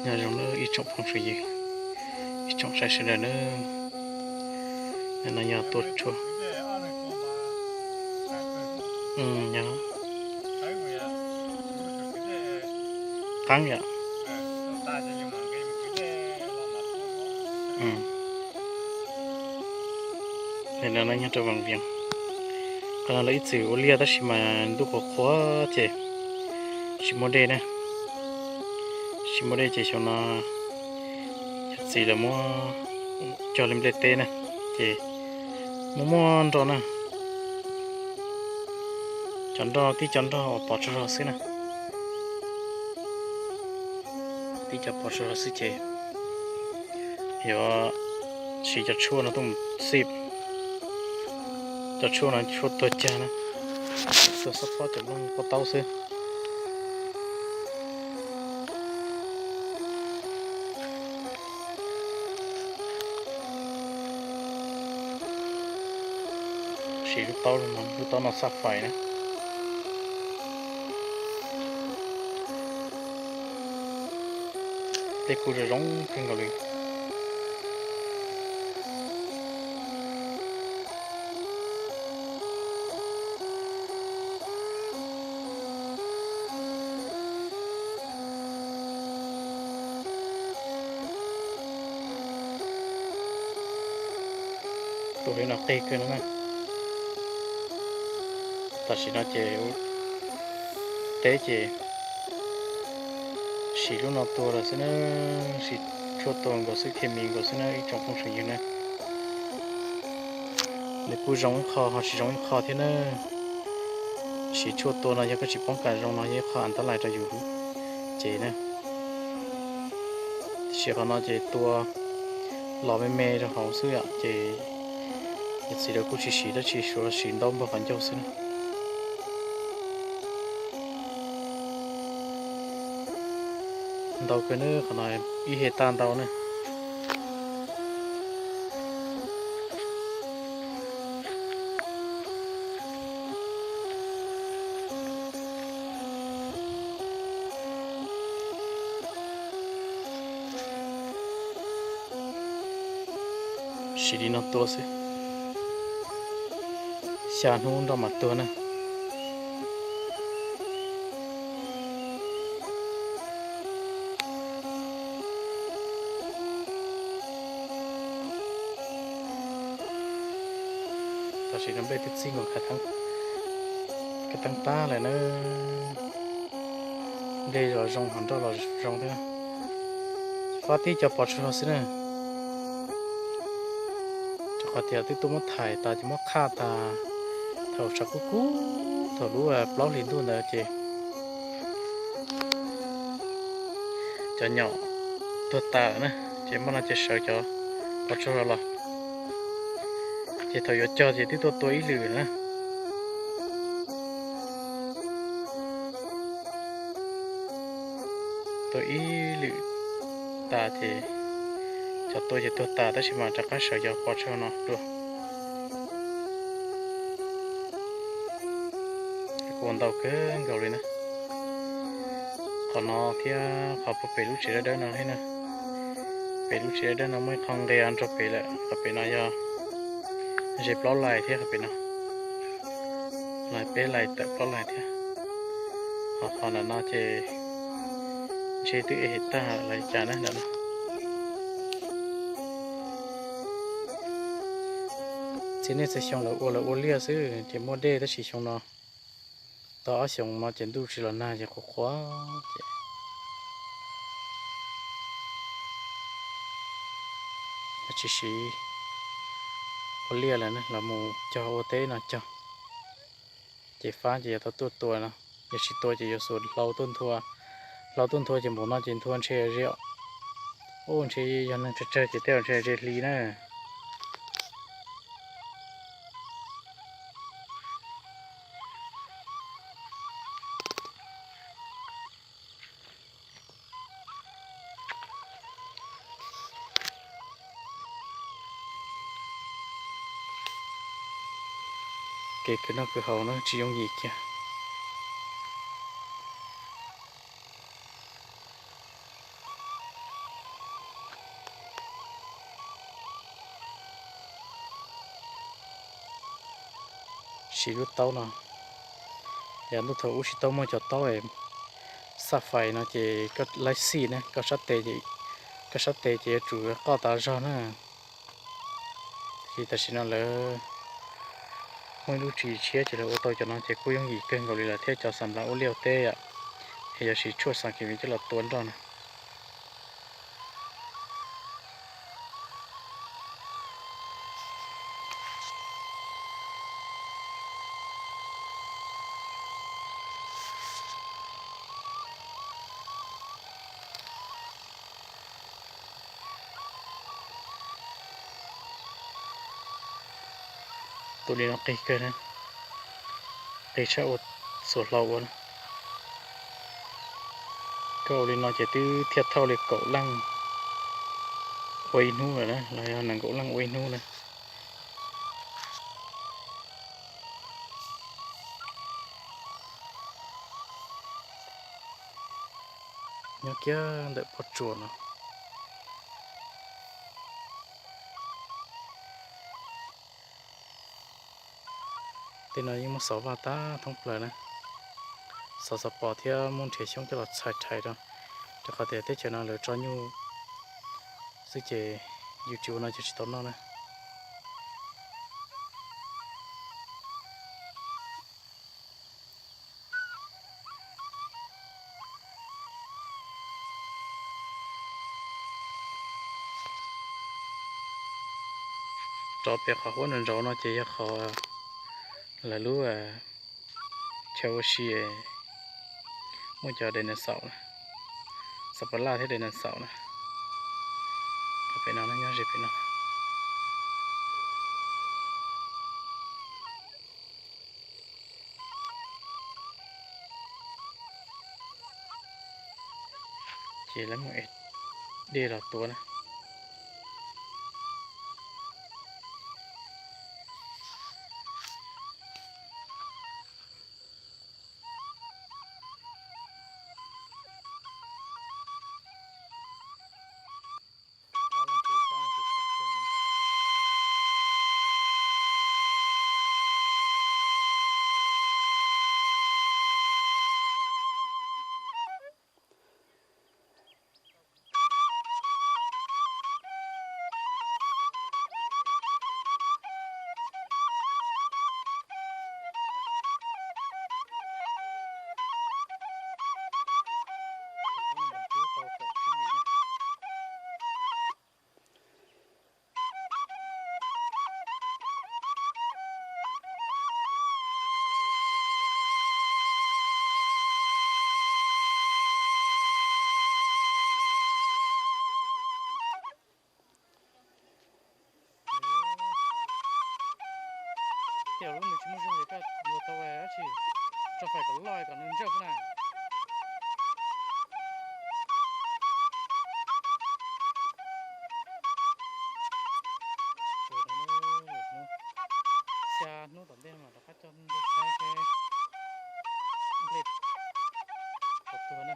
Nyob zoo nawb ib tsoom phooj ywg, ib tsoom saib sawv daws nawb. No yog tua tshuaj, yog qaab yom. Nyob rau Vaj Viam, qhov no lawv ib txwm ua liaj tab sis mas ntuj qhuav qhuav ces tsis muaj dej na. Tsis muaj dej ces xyoo no yawm txiv lawv muab cog li nplej teb na, ces muaj muaj nroj na. Cov nroj, tib cov nroj uas pov tsawg zog xwb na. Tib cov pov tsawg zog xwb ces yuav siv cov tshuaj no tuaj mus xij. Cov tshuaj no tshuaj tuag cag na, tuag xob pob cov nplooj pob taub xwb. Siv lub taub, lub taub no xaj fais na. Tej kuj zoo zoo kawg nkaus li. Tus li no qig kawg no na. Tam sim no ces teb ces siv lub no tua lawm xwb na, siv tshuaj tua nkaus xwb, khes mis nkaus xwb na ib tsoom phooj ywg na. Nws kuj zoo ib qho ho tsis zoo ib qho thiab na. Siv tshuaj tua no yog koj tsis poob kas zoo no yog ib qho antab lais rau yus cev na. Tiam sis qhov no ces tua los me me rau hauv xwb ces yawm txiv lawv kuj tsis siv dab tsi, suav siv ntaub npog qhov ncauj xwb na. Ntau kawg na, qhov no ib hej taj ntau na. Siv li no tua xwb, xya hnub nroj mam tuag na. Tam sim no nplej twb txij nkaus kab teeb tag lawm na. Nplej los zoo ho nroj los zoo thiab. Fab tib co pov tsawg zog xwb na. Rau qhov tias twb tuaj muab thaiv tas ces muab qhaj tas thaum tshav kub kub thaum lub plaub hlis ntuj ntawd ces cov nyom tuag tas na, ces muaj no ces sawv cov pov tsawg zog los, ces thaum yuav cog ces twb tuaj tua ib lwm na. Tua ib lwm tas ces cov tua ces tuag tas tab sis mas rov qab sawv cov pov tsawg no dua. Kuj ntau kawg nkaus li na. Qhov no thiab qhov puag pem lub tsev dawb dawb no thiab na. Pem lub tsev dawb dawb no muaj ib qho nqia nrog pem lawm, qhov pem no yog ze plaub lais thiab qhov pem no, no peb lais tawm plaub lais thiab. Ho qhov ntawm no ces ntshe twb ev tag lawm cas na ntawm no. Txhia niaj txhia xyoo lawv ua lawv ua liaj xwb ces muaj dej tab sis xyoo no tau ob xyoos no ces ntuj tsis los nag ces qhuav qhuav ces tsis siv ua liaj lawm, los mus cog ua teb no cog. Ces fab ces yuav tau tuaj tua no, yog tsis tua ces yuav xuas hlau tuaj nthua. Hlau tuaj nthua ces npaum no ces nthua ntshe ze, ub, ntshe yog neeg tsawg tsawg ces tej zaum ntshe ze hli na. Kev khwv noj khwv haus na tsis yooj yim kiag. Siv lub taub no, yog ntuj thaum ub tsis tau muaj cov taub xaj fais no ces koj laib xij na, koj sab tes, koj sab tes ces yuav tsum qoj tas zog na. Ces tam sim no lawv muaj ib lub tswv yim tshiab ces lawv ua tau cov no ces kuj yooj yim kawg nkaus li lawm thiab cov xam nplas ua liaj ua teb yom, es yuav siv tshuaj xam kev viv coj los tua nroj na. Tus li no qig kawg na, qig tshaj ua xuas hlau ua na. Koj ua li no ces twb thiaj thauj li kaum leej ua ib hnub lawm na, los yog nees nkaum leej ua ib hnub na. Nyob kiag ntawm pob tsuas no. Tej no yeej muab xov vaj tag thoob plaws na, xov xov pos thiab muab nrhiav xyoob coj los txhais rhais rau, rau qhov tias teb chaws no lawv tso nyuj xwb ces yus tsis ua no ces tsis tau noj na. Rov pem qhov huab nraum nraud no ces yog qhov lawv lub chaw ua si muaj cov dinosaur na, xav pas laj thiab dinosaur na. Qhov pem no nyob ze pem no. Ces lawv muab dej los tua na. Tej lub nws tsis muaj zog ces koj yuav tau dab tsi tso fais kom loj kom nws ntsawj xwb na. Xya hnub tom ntej mas rov qab coj nplej saib seb nplej puas tuag na.